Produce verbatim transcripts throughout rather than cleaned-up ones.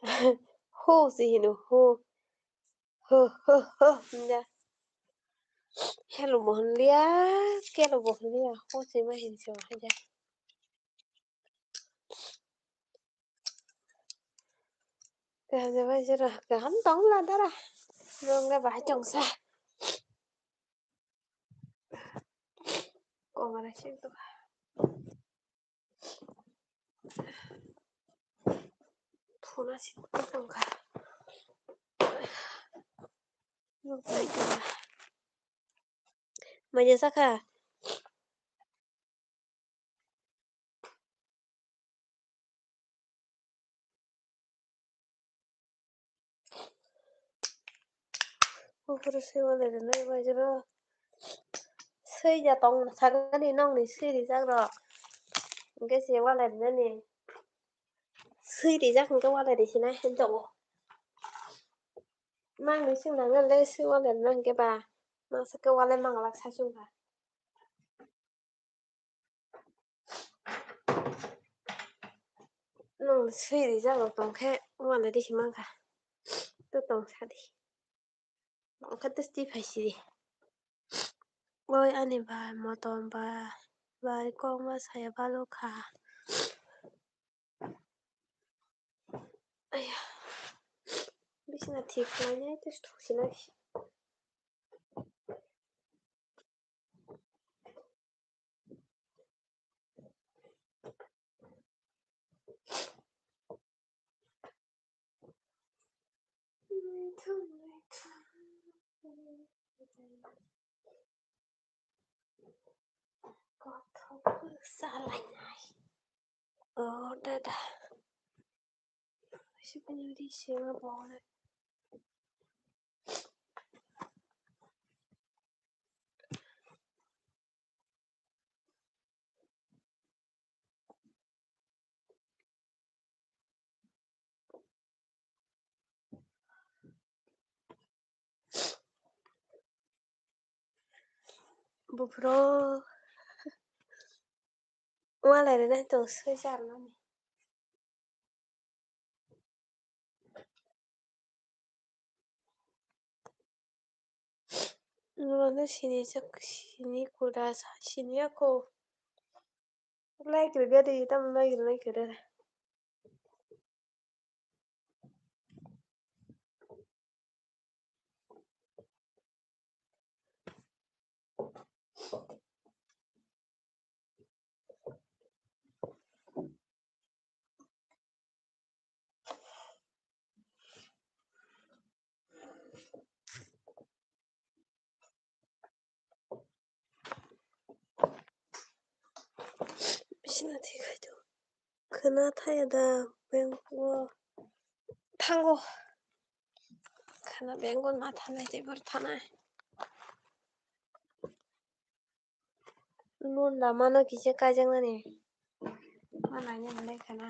Ho si hino ho. Ho, ho, ho, hinja. Hello bo hinliya, kelo bo hinliya, ho si ma hin se hinja. Kaham jabai jero, kaham tong la dara. Rong le bahai tong sa. Kongara sing to. Thuna si tong kha. Rong bai tong la. Manya saka. Buphuru swi walai rwnai bai jero. Swi ja tong sakani nokni swi rijak rok. Hwnkhe se walai rwnani. Swi rijak hwnkhe walai rijak hinwi tongo. Nangni swi nangna le swi walai rwna hwnkhe ba. Masa khe walai manglak sa chwng kha. Nwng swi rijak rok tong khe walai di himang kha. To tong sa di. Tong khe to twi phai si di. Oi ani bai motom bai, bai kokma saya balo kha. Aya. Bisina thik khlainai tei thok sinai. Kothok salainai. Oh, dada. Sipani di sima bole. Buphuru walai rwnai tong swi charwnani. Nwng sini jak sini kuda sa sini ako. Like rwgadi tamo like rwnai kwrwi. Bisina thik hai to. Khwna thaya da beng o thango. Khwna beng o ma thanai tei bor thanai. Lun lama no kisa kaijaknani. Ma naina hinwi khwna.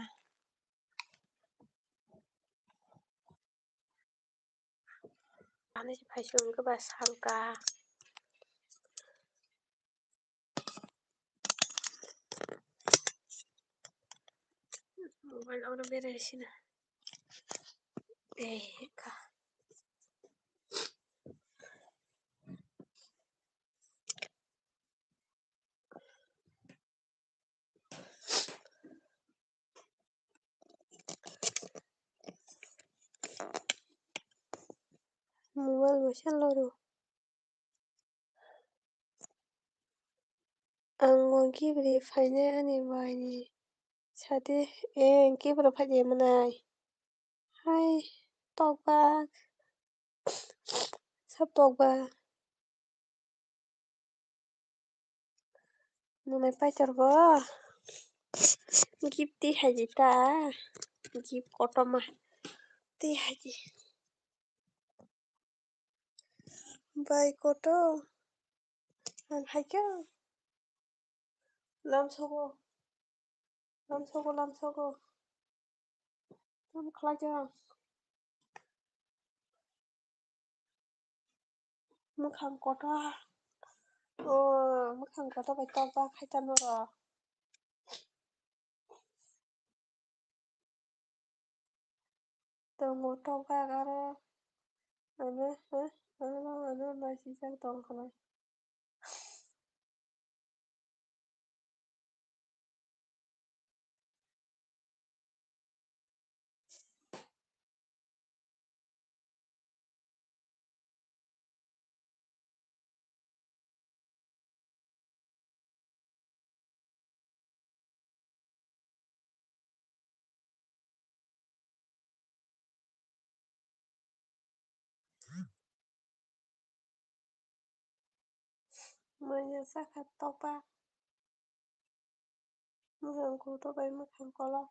Ani se phai song khe ba salka. Mobile oro berai sina. Ei ka. Mobile bo se loro. Ang o gift ri phainai ani bai ni sadi. Eh, gift rok phai de manai. Hai, tokbak. Sab tokbak. Nunai paitor bo. Gift ti hai di ta. Gift kotorma. Ti hai di. Bai kotor. Ang hai khe. Lamsogo. Lamsogo, lamsogo. Tamo khlaijak. Mwkhang kotor. O, mwkhang kotor bai tokbak hai ta norok. Tongo tokbak aro. Ano, ha? Ano, ano, naisijak tong khlai. Manya sakha tokbak. Mwkhang kuthuk bai mwkhang kolok.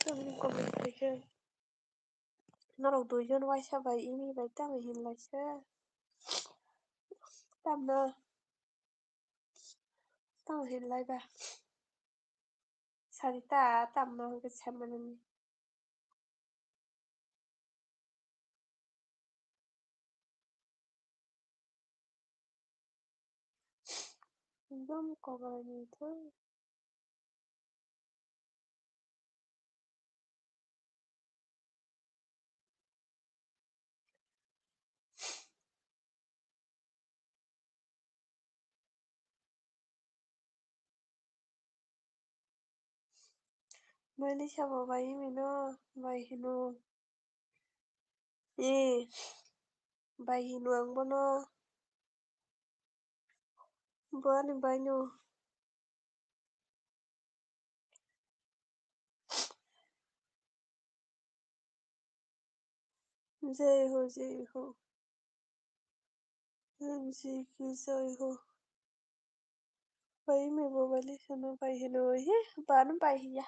Tamni comment khaikhe. Norok duijon waisa bai imi bai tamo hinlaisa. Tamno. Tamo hinlaiba. Sarita tamno hwnkhe sai manani. Ekdom kobolni thang. Mani sabo bai himino bai hino. E, bai hino ang bono. Bo ani bai no. Jai ho, jai ho. Jai ki jai ho. Bai me bo bai le sano bai hino he, ba no bai hiya.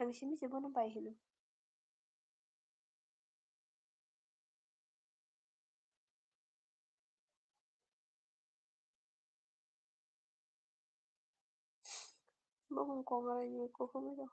Ang simi se bono bai hino. Bokong kok bai ni kuphumwi rw.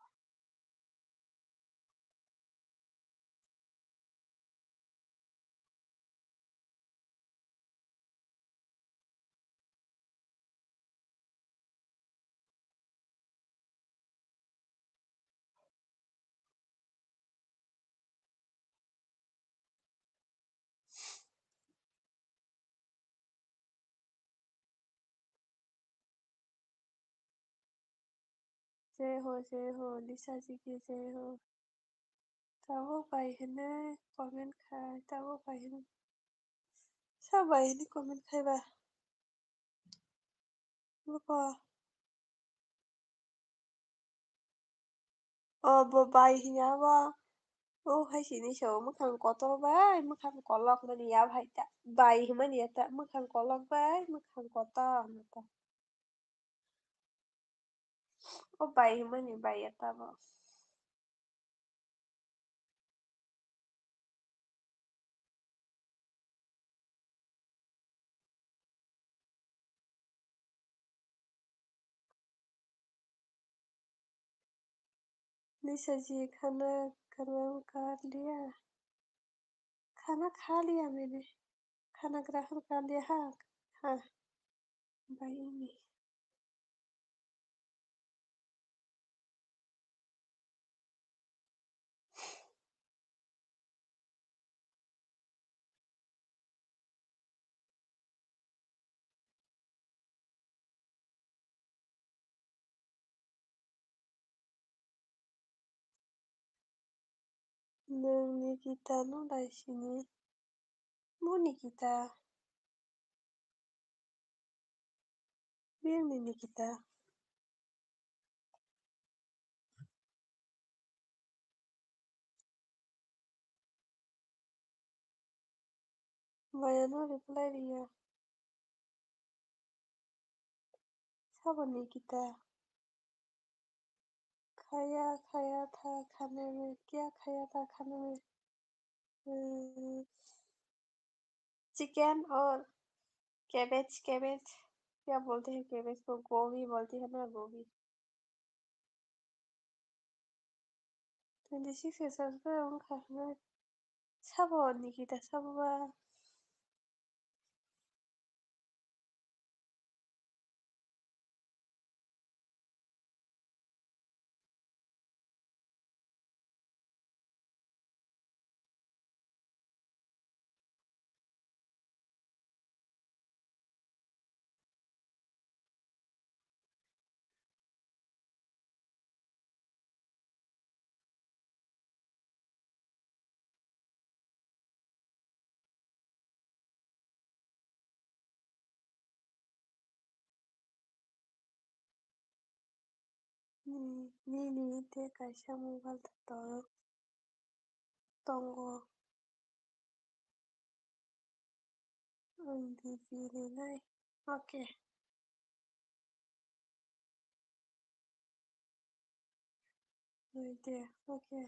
Jai ho, jai ho, Lisa ji ki jai ho. Tabuk bai hinwi comment khai, tabuk bai hinwi. Sa bai hinwi comment khai ba? Buko. O bo bai hinya bo. O hai sini se o mwkhang kotor bai, mwkhang kolok mani ya bai ta. Bai himani ya ta, mwkhang kolok bai, mwkhang kotor hwnwi ta. O bai himani bai ya ta bo. Lisa ji khana kaham kha liya. Khana kha liya maine. Khana graham kha liya ha. Ha. Bai ini. Nwng Nikita no lai sini? Bo Nikita. Bini Nikita. Maya no reply riya. Sabo Nikita. Khaya, khaya tha khane me, kya khaya tha khane me? Hmm, chicken or cabbage, cabbage. क्या बोलते हैं cabbage को? गोभी बोलते हैं ना, गोभी। Twenty six years old wngkha hwnwi sabo Nikita sabo ba. Nini, nini tei kaisa mobile ta torok tongo. Ang D P rinai. Okay. Right there. Okay.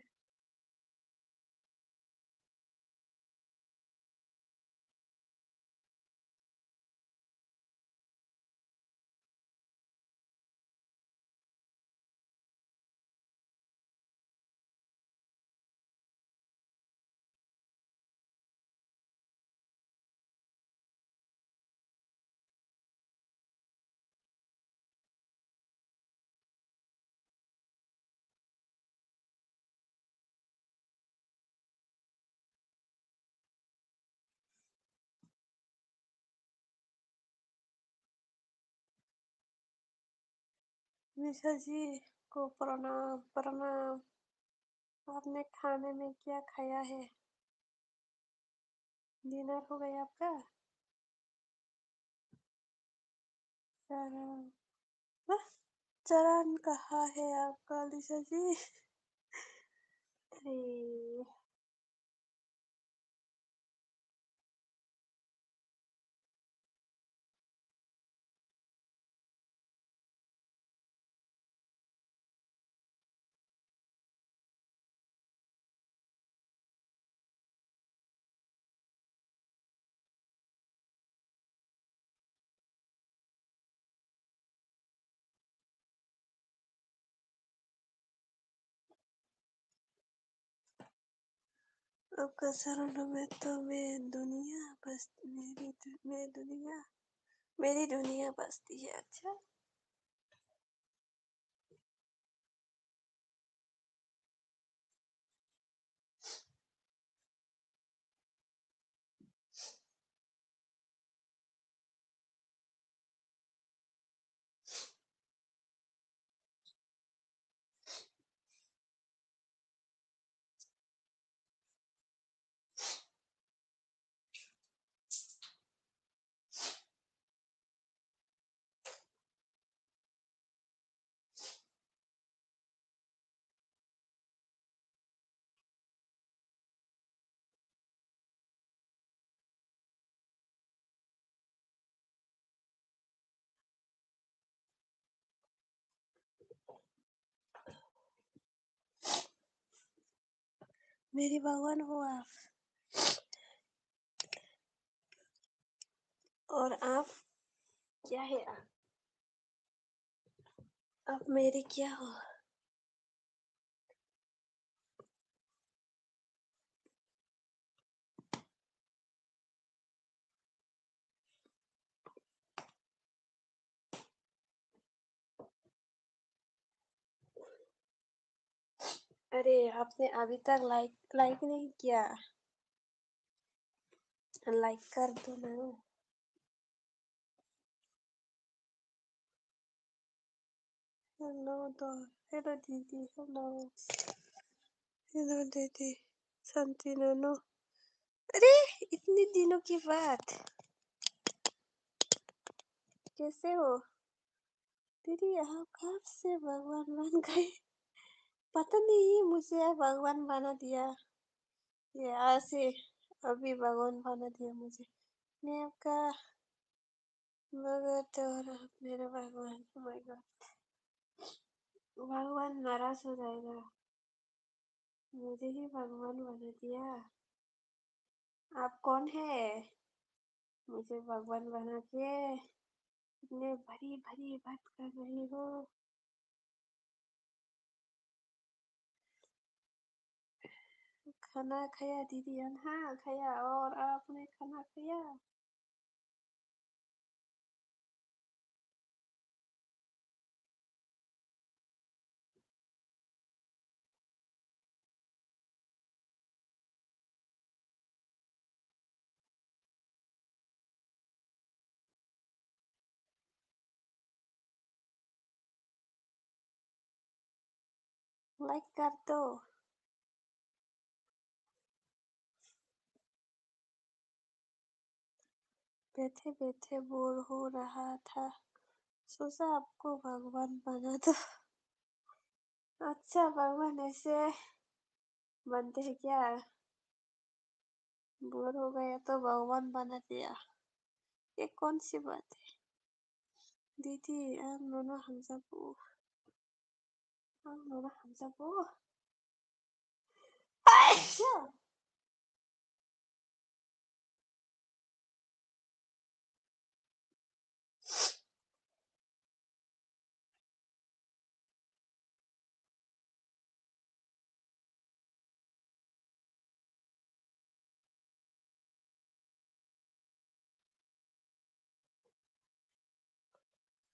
निशा जी को प्रणाम, प्रणाम। आपने खाने में क्या खाया है? डिनर हो गया आपका? चरण, हाँ? चरण कहाँ है आपका, निशा जी? अरे। आपका शरण में तो मैं दुनिया बस, मेरी दु-, मैं दुनिया, मेरी दुनिया बसती है। अच्छा। मेरी भगवान हो आप। और आप क्या है आप? आप मेरे क्या हो? अरे, आपने अभी तक लाइक, लाइक नहीं किया, लाइक कर दो ना। Hello, do-, hello, Didi, hello. Hello, Didi. शांति नोनो। अरे, इतने दिनों के बाद कैसे हो? दीदी, आप कब से भगवान बन गए? पता नहीं, मुझे भगवान बना दिया। ये आज से अभी भगवान बना दिया मुझे। मैं आपका भगत और आप मेरा भगवान। Oh my God। भगवान नाराज हो जाएगा। मुझे ही भगवान बना दिया। आप कौन है? मुझे भगवान बना के इतने बड़ी बड़ी बात कर रही हो। खाना खाया दीदी? हाँ, खाया। और आपने खाना खाया? Like कर दो। बैठे बैठे बोर हो रहा था, सोचा आपको भगवान बना दो। अच्छा, भगवान ऐसे बनते हैं क्या? बोर हो गया तो भगवान बना दिया, ये कौन सी बात है? Didi, ang nono hamjago. Ang nono hamjago. Aisha!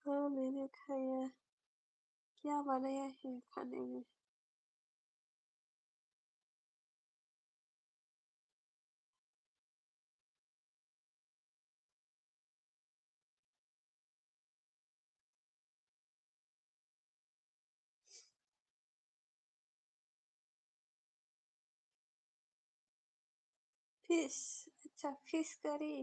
हाँ, मैंने खाया। क्या बनाया है खाने में? Fish, अच्छा, fish curry।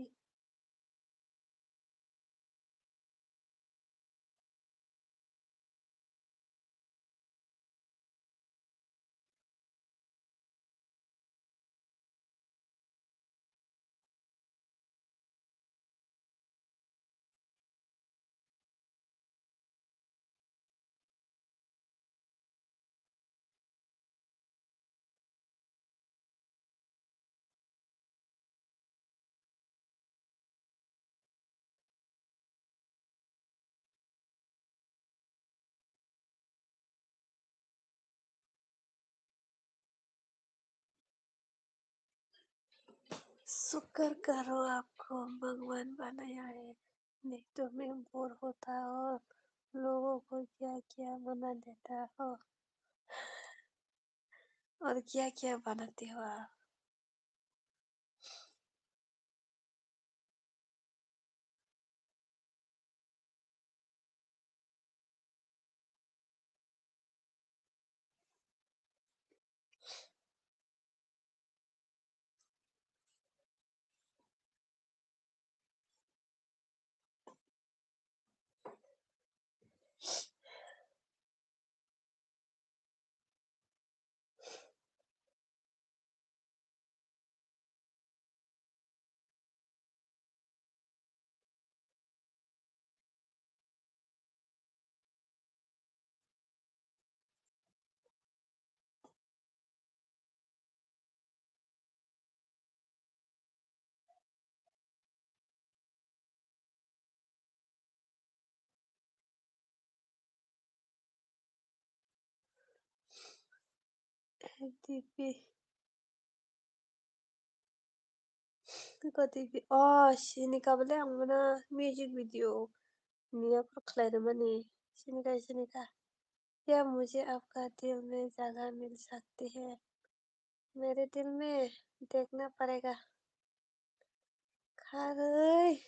शुक्र करो आपको भगवान बनाया है, नहीं तो मैं बोर होता और लोगों को क्या क्या बना देता हो। और क्या क्या बनाते हो आप? F D P. Kiko T V. Oh, sini ka bole ang mana music video. Niya pro khlai mani. Sini ka, sini ka. क्या मुझे आपका दिल में जगह मिल सकती है? मेरे दिल में देखना पड़ेगा। Kharwi.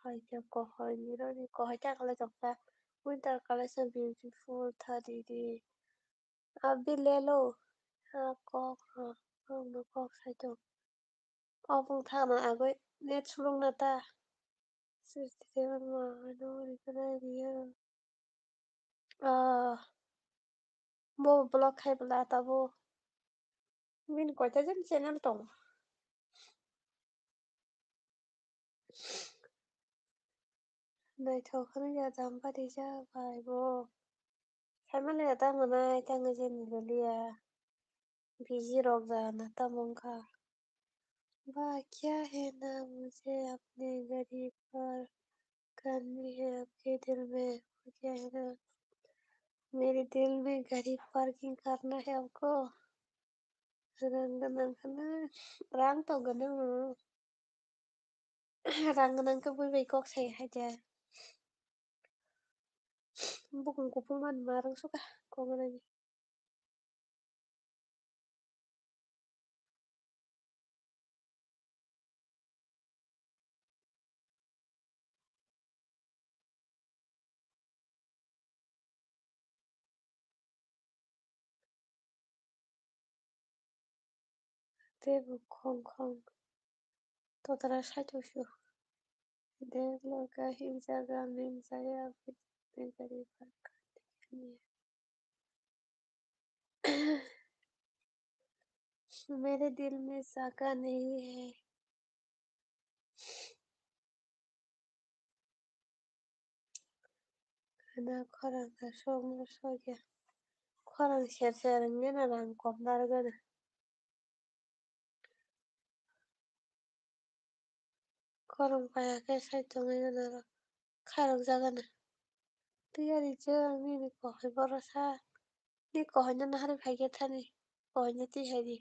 Hai khe kohoi ni rani kohoi ta kala jokta. Winter collection beautiful tha didi. Abhi le lo. A kok rok, rokno kok sai tong. Obwng thana agwi net sulung na ta. Sixty seven ma ano reply riya. Ah, bo block khai bwla tabuk. Bini koita jen channel tongo. Naithok hwnwi ya jamba rijak bai bo. Saimaliya ta mwnai tangwi je niloliya. Busy rok ja na tamo wngkha. Ba kya hai na mujhe apne garib par karni hai, apke dil mein kya hai na, mere dil mein garib parking karna hai apko. Rang gwnang khwna, rang to gwnang. Rang gwnang khe bui bai kok sai hai de. Bukung kuphung man ma rang suka kok gwnang. Tei bo khong khong totra sai tong sio. Dek loka himjaga mimjaya bini gari park khaidi. Mere dil mein jaga nahi hai. Khwna khorang aswk mosok ya. Khorang ser ser wngya na rang kom narwkna. Khorang paya khe sai tongwi gana rw khairok jagana. Tiyari je ang nini kohoi boro sa. Ni kohoi no naharwi phaikhe thani. Kohoi no twi hai di.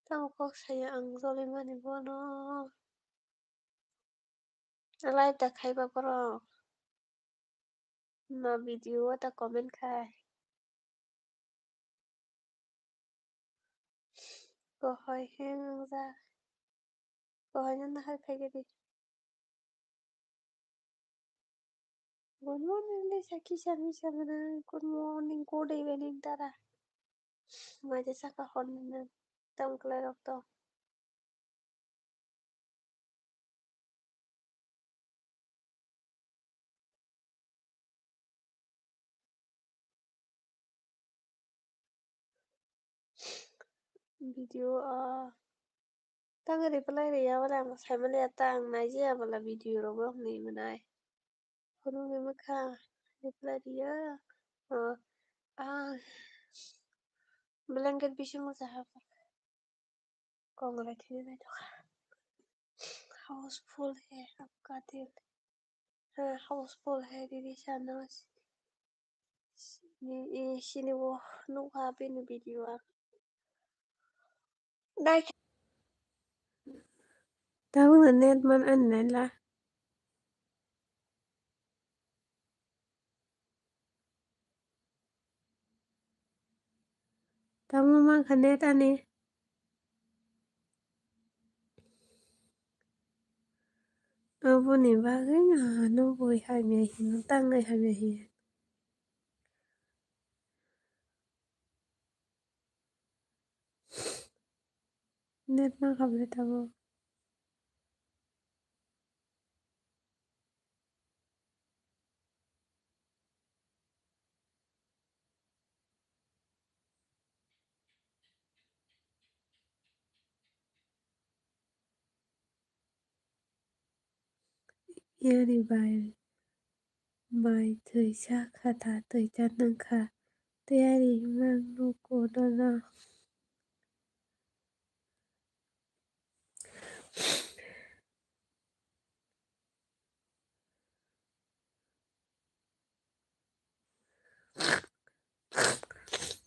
Tamo kok saya ang joli mani bono. Live da khaiba borok. No video o ta comment khai. Kohoi hwngjak. Kohoi no nahar khai di. Good morning, Lisa. Kisa misa mana. Good morning, good evening, dara. Maja saka hor nang. Tamo kwlai rok to. Video o tang reply riya wale ang saimaliya ta ang naijaya bwla video rogo hinwi mwnai. Phunukni mwkha reply riya. O, ang blanket bisingo cha hapjak. Kok nalai thwinai naitokha. Houseful hai apka dil. Ha, houseful hai didi sana. Sini, eh, sini bo nukha bini video ang. Dai. Tabuk no net man ani naila. Tamo mankha net ani. Aboni bagwi ano bui hamya hino tangnai hamya hiya. Net mankha bwle tabuk. Yani bai, bai twi cha kha ta, twi cha nang kha. Tiyari mang nuko dono.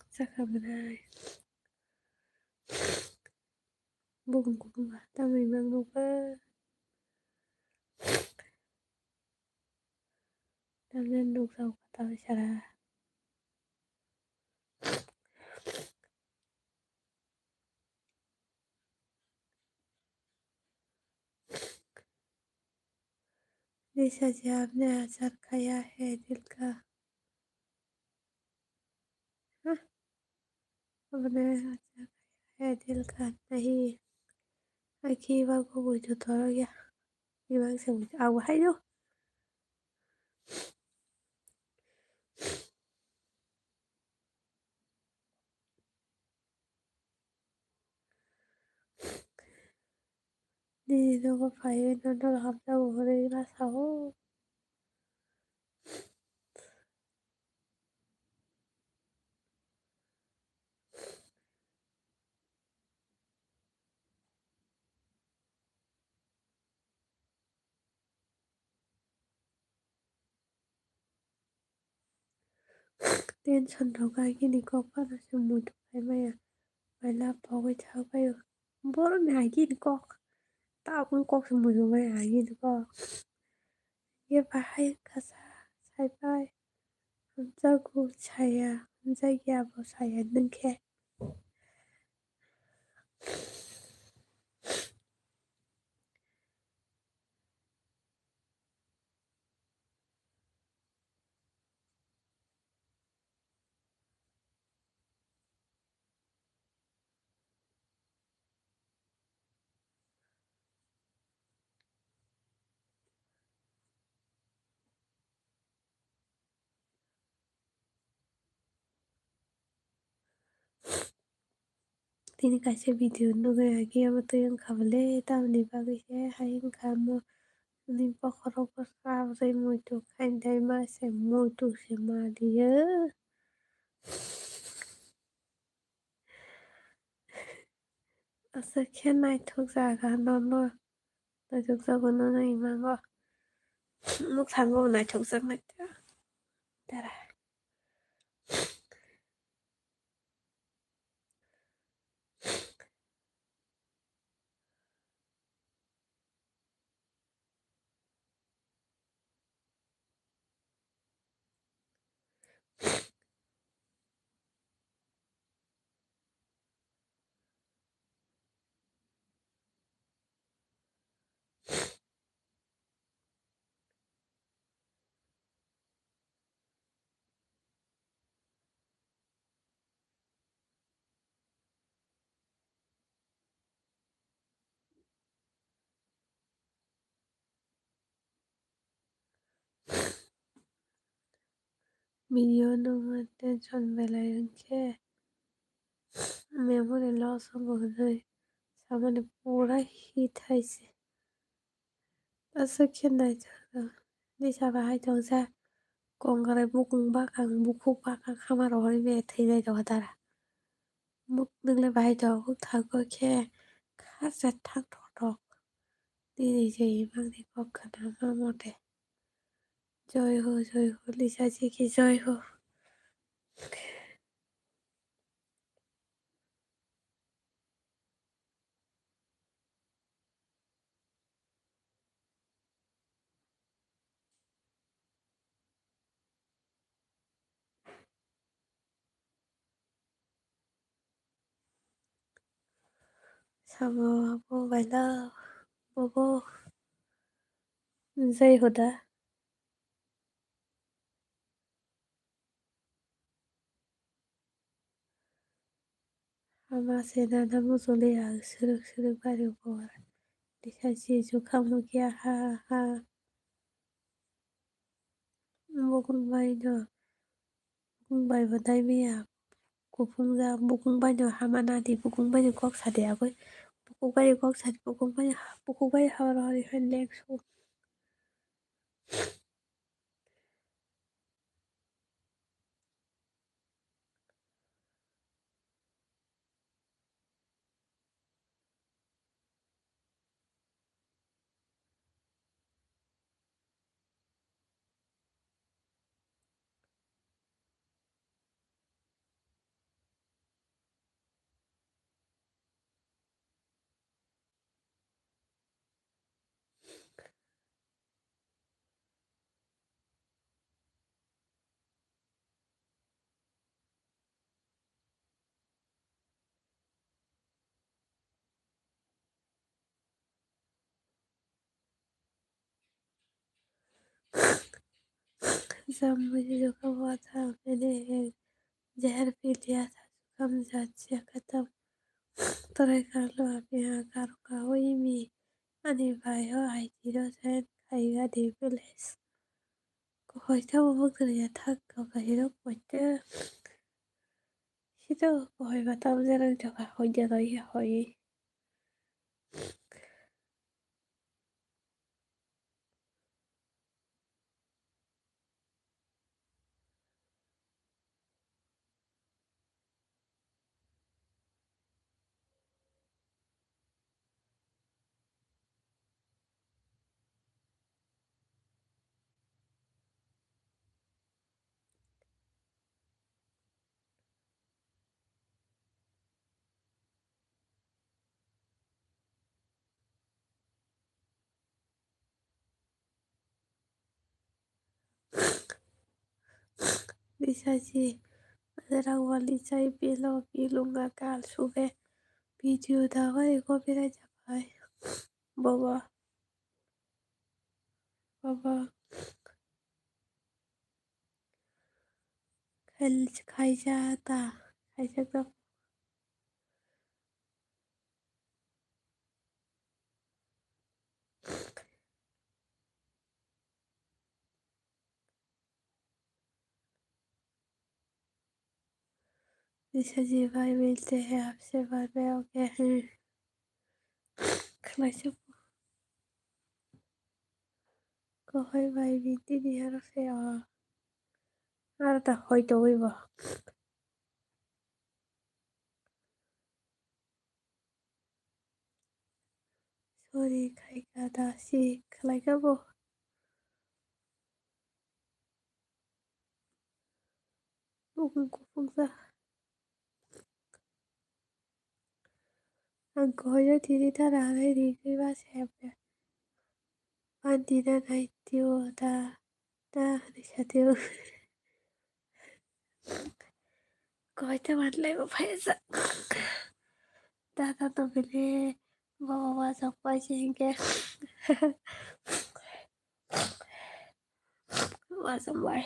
Saka bwrwi. Bukung kubung ha tamwi mang nukha. Tamni nukjagwi kwtal sara. Lisa ji, आपने आचार खाया है दिल का? हाँ? Abone acha kaya dil khan nahi. Aki ba gugui to toro ya. Ibang se abo hayo. Nini nogo phaiwi nono hamjakgo hwnwi ma sao. Tension rok agini kok phano se muitu khai maya. Paila pogwi thang paio. Borokni agini kok. Tabukni kok se muitu maya agini kok. Ye bahai kasa sai pai. Hamjakgo saya, hamjakya bo saya nwngkhe. Tini kaisa video nugwi agi abo twi wngkha bole, tamoni bagwi se hai wngkha omo. Nini bokhorok bwsa rwi muitu khainai ma se muitu se maliyo. Aswk khe naithok jaga nono. Naithok jaga nono imango. Nwkhango naithok jak naitha. Dara. Video nungwi tension belai wngkhe memory loss wngo hwnwi samani pura hit hai se. Aswk khe naithotok. Nisa bahai tongsa kongrai bukung bakang bukhuk bakang hama rohorwi maya thwinai rokha dara. Muk nwngle bahai tongo thango khe kha se thang thok thok. Nini je imang ni kok khna ma mote. Joi ho, joi ho, Lisa ji ki joi ho. Sabo abo baila bobo jai hoda. Ama se nana mujoli ang siruk siruk bari ukor. Disa si jukha mukia ha ha. Bukung bai no. Bukung bai bo dai maya. Kupung ja bukung bai no hama nadi bukung bai no kok sadi agoi. Bukung bai kok sadi bukung bai bukung bai hor hor hai lek su. Jam muji joka wata mene hai zehar pi liya tha. Kamjat se katam torai kalo apni ha karo ka oi mi ani bai ho I T do sen kaiga de village. Kohoi tamo bwkha ya thak ko kahiro poite. Sito kohoi ba tam jera joka hoi jera ya hoi. Lisaji, rang wali chai pilo pilunga kal sube video dawai ko bera jabai. Baba. Baba. Khai-, khaijak ta, khaijak ta. Lisaji bai milte hai apse baad mein okay hai. Khlaisuk. Kohoi bai binti ni aro se o. Aro ta hoi tongwi bo. Sorry khaika da si khlaika bo. Bukung kupungsa. Ang koyo tini ta ranai rini ba sepya. Pantina nai tio ta, ta ni satio. Koi ta man lai ba phaisa. Ta ta to bele, baba ba sok pai singke. Wa sok pai.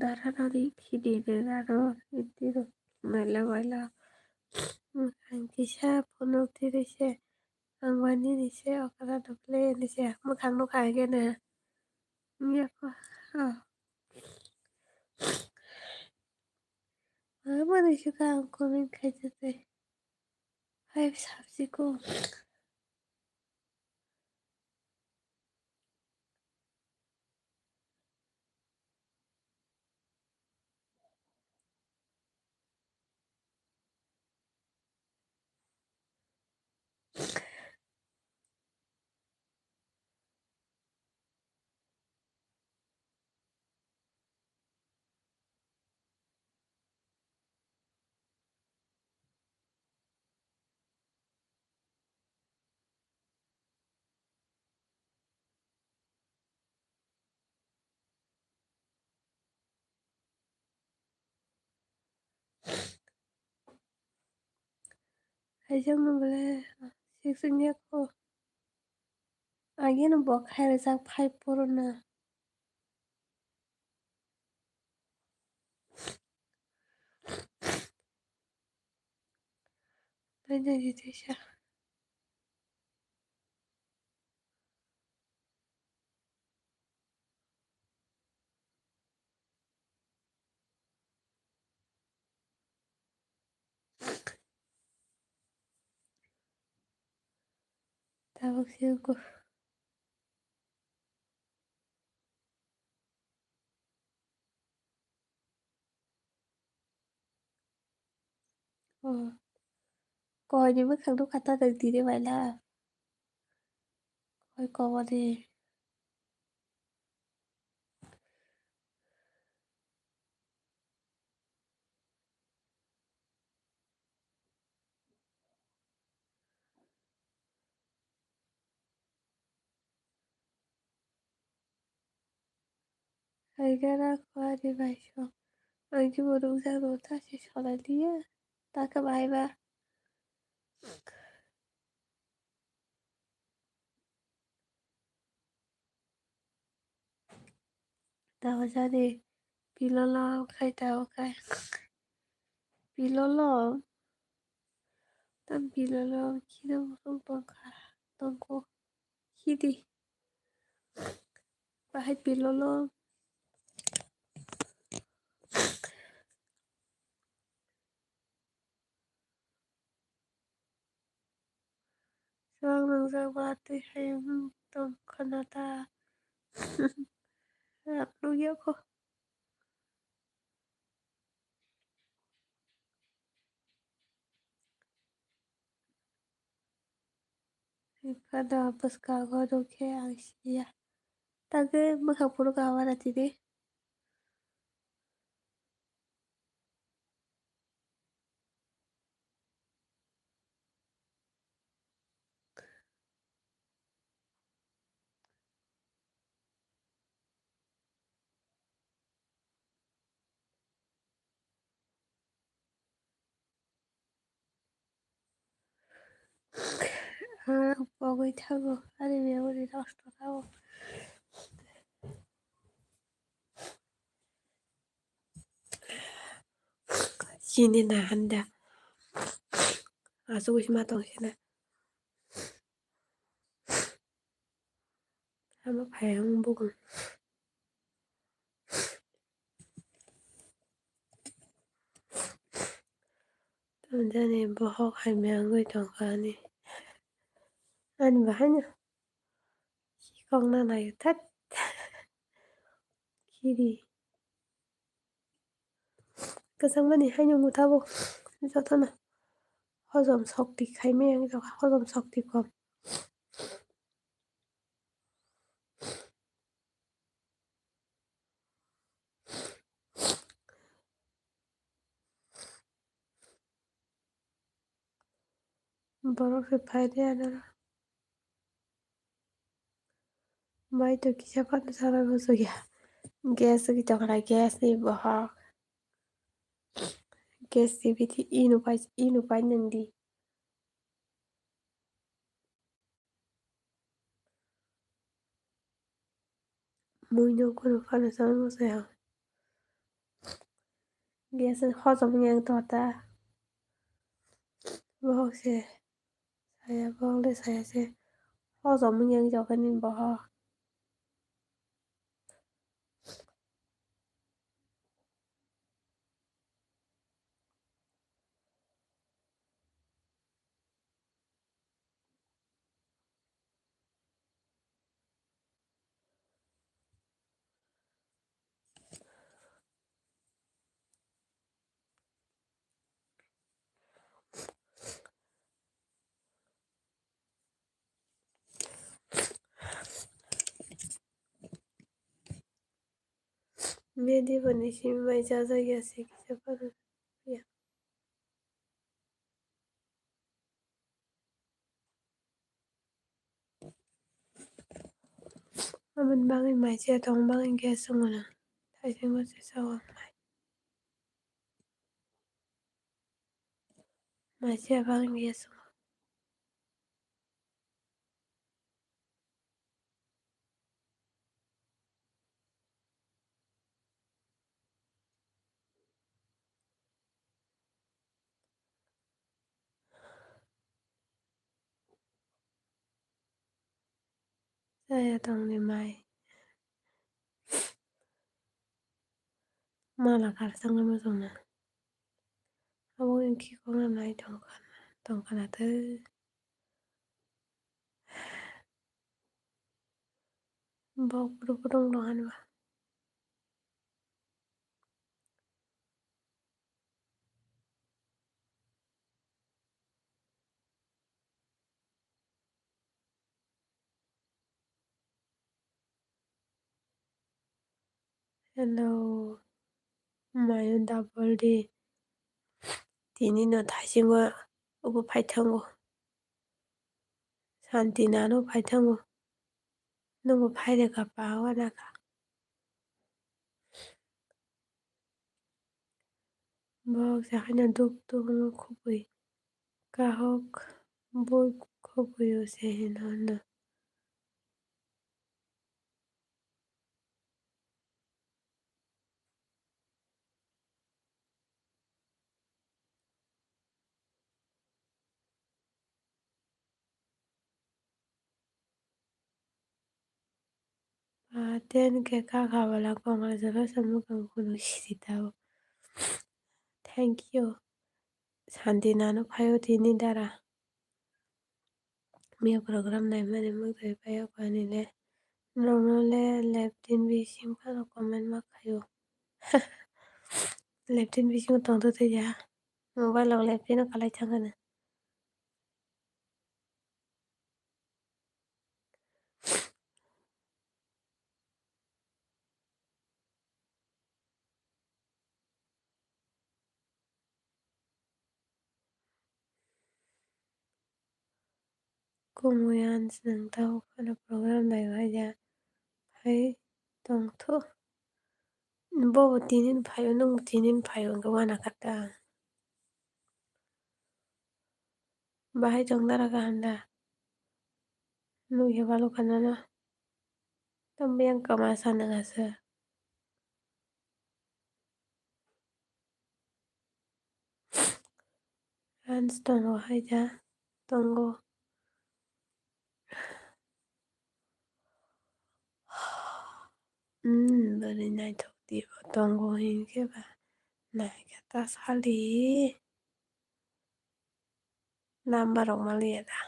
Dara nani khini rwna rw hindi rw maila maila. Ang kisa phunuk tini se ang bai nini se okra rw le ni se mwkhang nukha khe na. Yako. Mama ni se ka ang comment khai tete. Hai sabji ko. Haijak no bole six wngya kho. Ageno bo khai rijak five poro na. Tei nai di teisa. Tabuk se wngkha. Oh. Koi ni bwkhak nukha ta nang tini baila. Koi kobo de. Paigana kwari bai song. Ang kibo rwngjakno ta se solai liya. Ta khe bahai ba. Tamo jani pilolo khai tamo khai. Pilolo. Tam pilolo khina musuk tongkha. Tongkho. Khidi. Bahai pilolo. Swk nwngjak ba twi hai wng tong khwna ta. Rak nukya kho. Phano bwskango rwkhe ang siya. Tagwi bwkha phuru kha wana tini. Ah, pogwi thango, ani memory nosto thango. Chini na handa. Asugwi sima tong sina. Ama phai ang bugun. Tamjani bohok hai mengwi tongkha ani. Ani bahaino. Khikokna naio that. Khidi. Kwchangmani haino mwtabo jotono hojom sokti khaimaya wngkha, hojom sokti kom. Borok se phai de anoro. Mai to kisa phano sana muchungya. Gas wngwi tongkha na, gas ni bohok. Gas ni bithi ino pai, ino pai nang di. Mui no kunu phano sana muchungya. Gas ni hojom wngya wng tongkha ta. Bohok se. Saya bol de saya se. Hojom wngya wng tongkha ni bohok. Bedi boni simi bai chajakya se kisa phano ya. Aboni bagwi mai se tong bagwi gas wngmano. Thaisingo se sao ang mai. Mai se bagwi gas wngo. Chaya tongni mai. Mala karsang ma tongna. Abo wngkhe kokno nai tongkha, tongkha na tei. Bok bwrwi kwrwng rw hwnba. Hello, mayo double di. Tini no thaisingo obo phaithango. Santi nano phaithango. Nungbo phaireka pa wanaka. Bok sahaino duk duk wngwi khobwi kahok bui khobwi-o se hino hwnwi. Ah, ten khe kha kha bwla kok rwjak rwsa mwkhang phunuk siri tabuk. Thank you. Santi nano phaio tini dara. Miya program naimani mwkhai phaio kani le. Norokno le leptin bising phano comment ma khaio. Leptin bisingo tongthothai ya. Mobile rok leptin o kalai thangkha na. Kumui ang chwng tabuk phano program naiwi haida phai tongtho. Bobo tinin phaio, nwng tinin phaio, hwnkhe wana kha ta. Bahai tong dara kaham da? Nukya balukha nono. Tamo yang kwma sana asa. Rans tongo haida tongo. Hmm, bwrwi naithok twibo tongo hinkhe ba naikha ta sali. Number rok maliya da.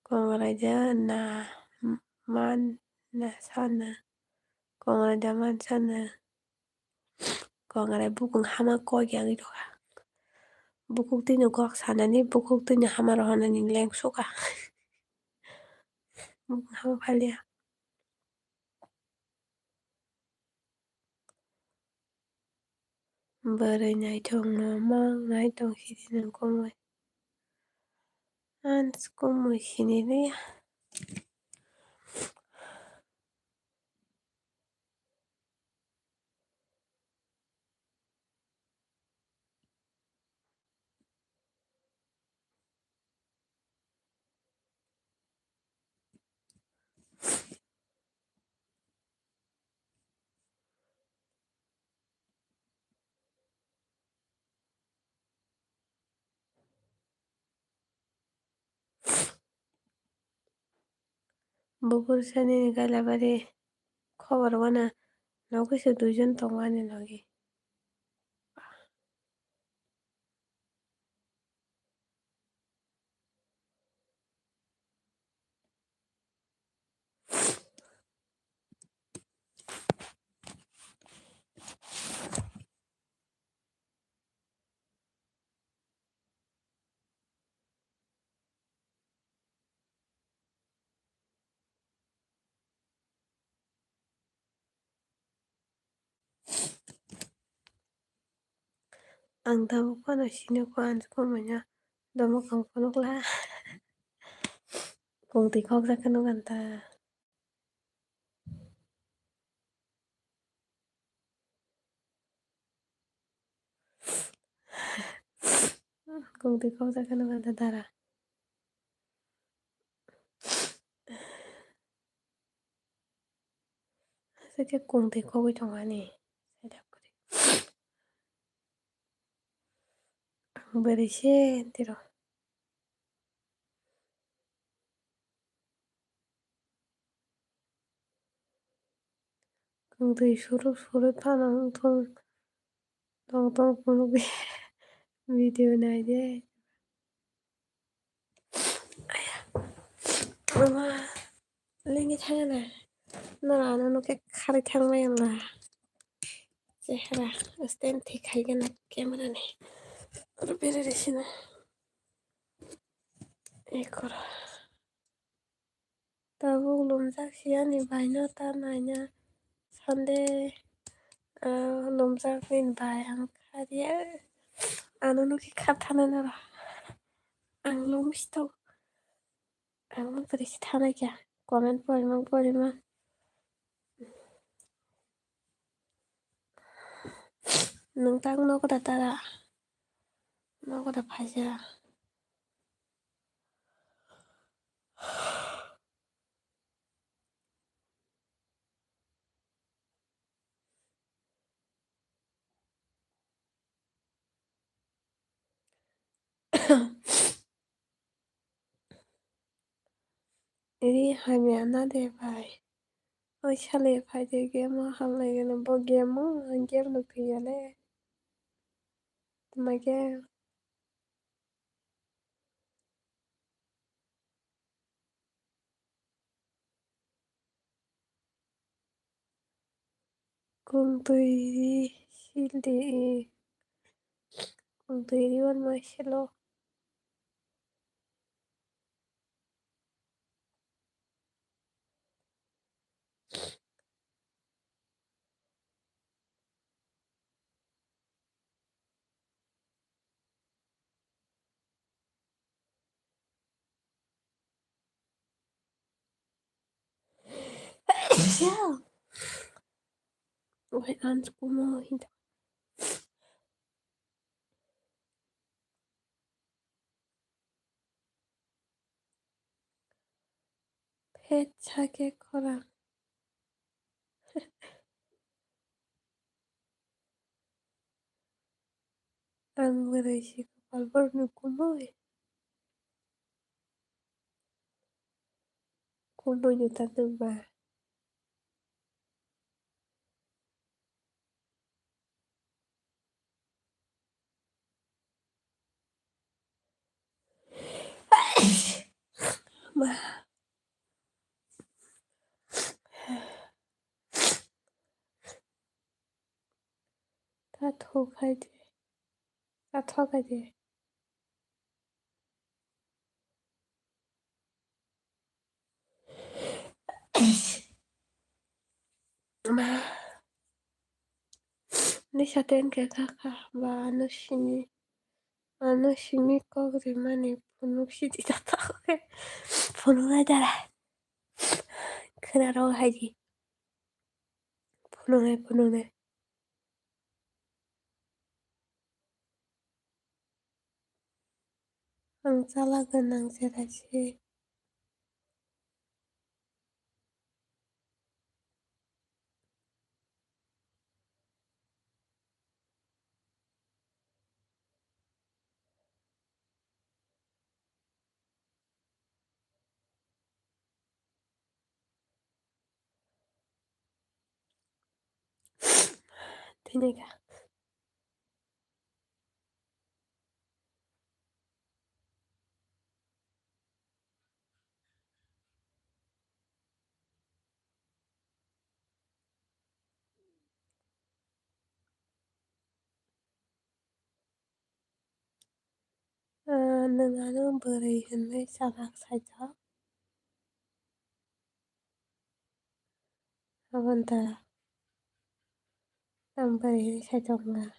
Kongrai da na man na sana. Kongrai da man sana. Kongrai bukung hama kok yangwi tongkha. Bukuk twino kok sanani, bukuk twino hama rohornani lengsuka. Bukung hama phalia. Bwrwi naithok no mang naithok sidi nang kumui. Ang kumui sini liya. Bukur sani ni Gailabari khobor wana nogo se duijon tongo ani logi. Ang tabuk phano sini kho, ang kho manya domo kang phunukla. Kung twi khokjak khe nukha ta. Kung twi khokjak khe nukha ta dara. Aswk khe kung twi khogwi tongo ani. Bwrwi se tiro. Kung twi suru suru phano wngthung. Tong tong phunukdi. Video naidi. Aya. Mama, lengwi thangna. Nora ano nokhe kharwi thangmaya wngla. Chehra stand thik hai gana camera ni. Oro berere sina. Ekoro. Tabuk lumjak si ani bai no ta naina Sunday, ah, lumjak ni bai ang kha riya. Ano nokhe kha thana naro. Ang lum si tongo. Ang bwrwi se thanai kha. Comment porimang porimang. Nwng tak nogo da tara? Nogo da phaisa? Ri hamya na de bai. Oi sale phai de game o hamlai gana bo game o game no phiya le. Tma game. Kung twi ri sil di. Kung twi ri wan ma silo. Wait, I'm school mo hinta. Phet sake khorang. Ang bwrwi si kwpal borokni kumui. Kumui no ta nwng ba. Ma. Ta thok hai de. Ta thok hai de. Ma. Ni saten ke kaka ba ano sini. Ano simi kok rimani phunuk sidi ta thok hai. Phunuk hai dara. Khwna rok hai di. Phunuk hai phunuk hai. Ang chala gwnang chera se. Tini ka. Ah, nwng ano bwrwi hwnwi chalak saitok. Aboni ta ang bwrwi hwnwi saitok wngkha.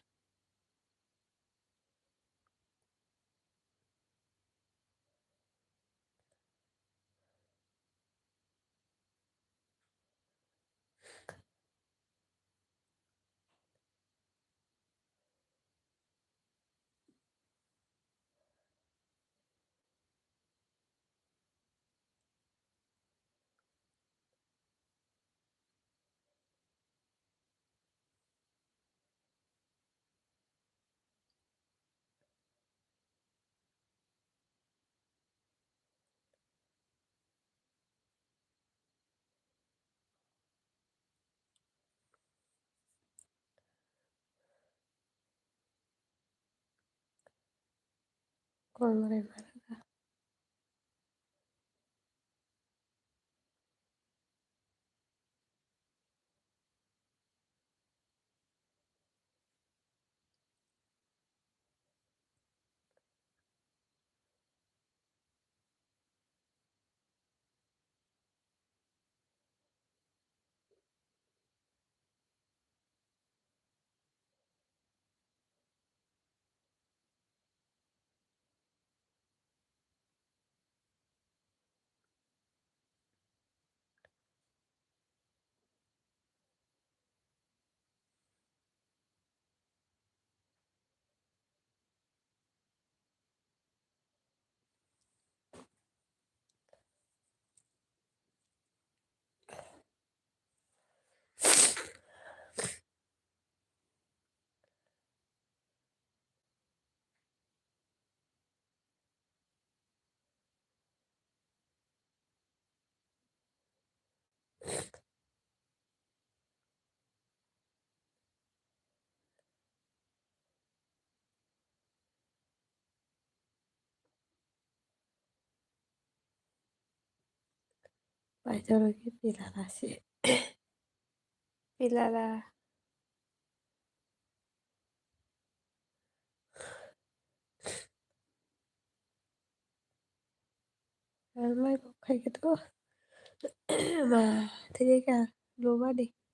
Kongrai maraga. Paithoro khe pilala se. Pilala. Ang mai bo khai khe to. Ma, thik kha, lobani.